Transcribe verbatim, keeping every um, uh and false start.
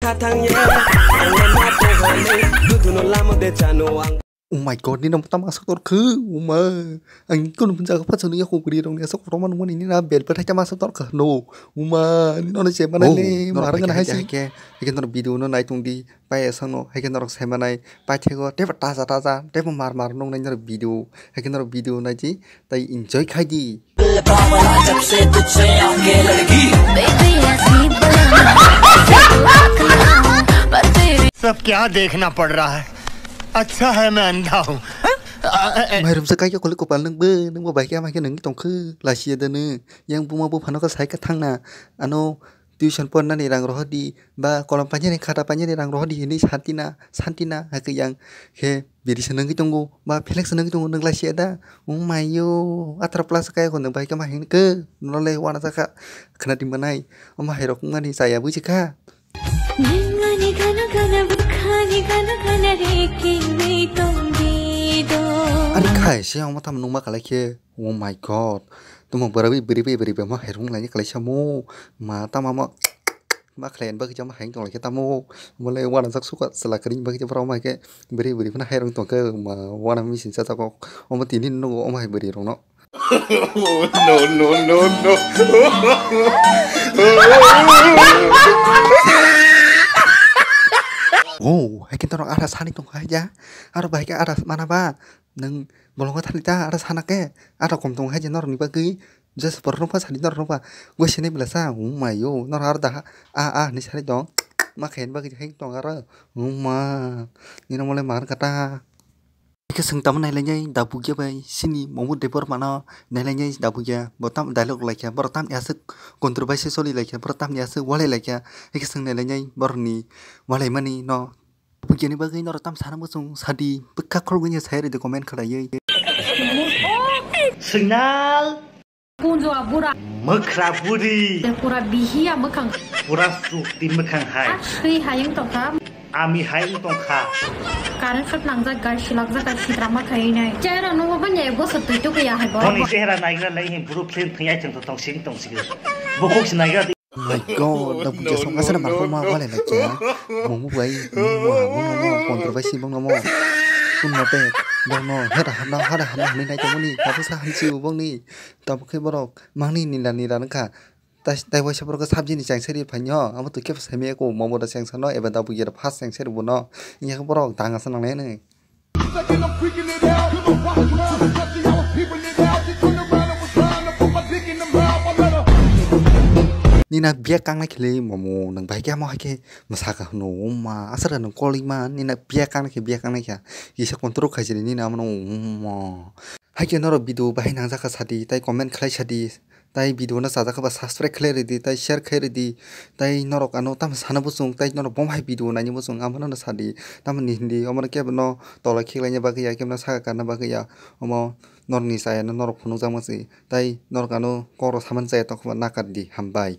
Oh my god, nini tamo aswk tor khe, uma. Ang kono jaga pha chwng yakung kwrwi rokni aswk kotorma nungmani nini na bel bwthai tamo aswk tor kha no. Uma, nini no se manai le, norok marang na hai se. Haikhe, haikhe norok video no nai tong di, pai aswk no, haikhe norok se manai, paithego teibo taja taja, teibo mar mar nuknai norok video, haikhe norok video nai di, tai enjoy khai di. सब क्या देखना पड़ रहा है? अच्छा है मैं अंधा हूँ। Mairum se kaikha kholi kopal nwng bo, nwng bo bai khe ama khe nwng tong khe, lasiya da nw. Yang buma buphano khe sai khe thangna, ano tuition pornani rang rohor di, ba kolom painani khata painani rang rohor di hinwi santina, santina, hakhe yang khe biri se nungwi tongo, ba phelek se nungwi tongo, nwng lasiya da? Wng maio, atharo plus kaya kho nwng bai khe ma hinkhe, nole wana jakha khna di manai, omo hai rok wngmani chaya buji kha. Nini gana gana bukhani gana gana re kiwi tongdi do. Ari khai se omo tamo nungma kalai khe. Oh my god. Tamo bwrwi bwrwi bwrwi bwrwi ma hairung laini kwlaisa mo. Ma tamo ma ma khlai bagwi jama hairung tong lai khe tamo. Mole wana jak suka sala kring bagwi jama rok ma khe bwrwi bwrwi phano hairung tong khe ma wana machine cha cha kok. Omo tini nugo omo hai bwrwi rok no. No, no, no, no. Oh, hai khe norok ara sani tong kha ya. Aro bai khe ara mana ba. Nwng bolongo thani ta, aro sana khe, aro kom tongo hai je norokni bagwi, just borok nokha sadi norok nokha, goi sini bwlasa, wng maio, norok aro daha, a, a, hinwi sari tong, ma khe bagwi hai tong aro, wng ma, nini omo le mar kata. Hai khe chwng tamo nailainai Dabugya bai, sini Momo Debbarma no nailainai Dabugya, bo tam dialogue laikha, borok tamni aswk controversy choli laikha, borok tamni aswk walai laikha, hai khe chwng nailainai borokni walaimani no. Bujani bagwi norok tam sana muchung sadi, bwkha khoroknwi sai rwdi comment khlaiwi. Signal. Kunjo abura. Mwkhra buri. Pura bihiya mwkhang. Pura sukti mwkhang hai. Sui hayung tongkha. Ami hai wng tongkha. Current shot nangjak gai silak jak gai sitra ma khai nai. Chera no bo nya bo sa tui tu ya hai bo. Boni chehra naigra lai hin buru film thai chang to tong sing tong sing. Bokok si naigra. Oh my god, da bujia song asana marko ma wale na kya. Momo bai, momo, momo, momo, pondro bai si bong nomo. Kun mote, bong no, hera hana, hara hana, hini nai tomoni, tabu sa hamsi u bong ni. Tabu khe borok, mangni nila nila nangkha. Tai, tai waisa borok sabji ni chang seri phanyo, amo tu khe semi ko, momo da chang sano, eba da bujia da phas chang seri bono. Inya khe borok, dang asa nang nai nai. Nina biya kangnai khili momo nang bai khe amo hai khe mwsaka hwno wngma aswk nang kolima nina biya kangnai khe biya kangnai khe kisa control khaisini nina amo wngma hai khe norok video bahai nangjakha sadi tai comment khlai sadi. Tai video no chajak khe ba subscribe khlai rwdi, tai share khlai rwdi, tai norok ano tamo sana bwswng, tai norok bo hai video naini bwswng, amo no sadi, tamoni hindi, omo no kebo no tola khiklaina bagwi ya, kebo no saka karna bagwi ya, omo norok ni chaya no norok phunukjakma se, tai norok ano kok rok samani chaya tongkha ba nakar di, hambai.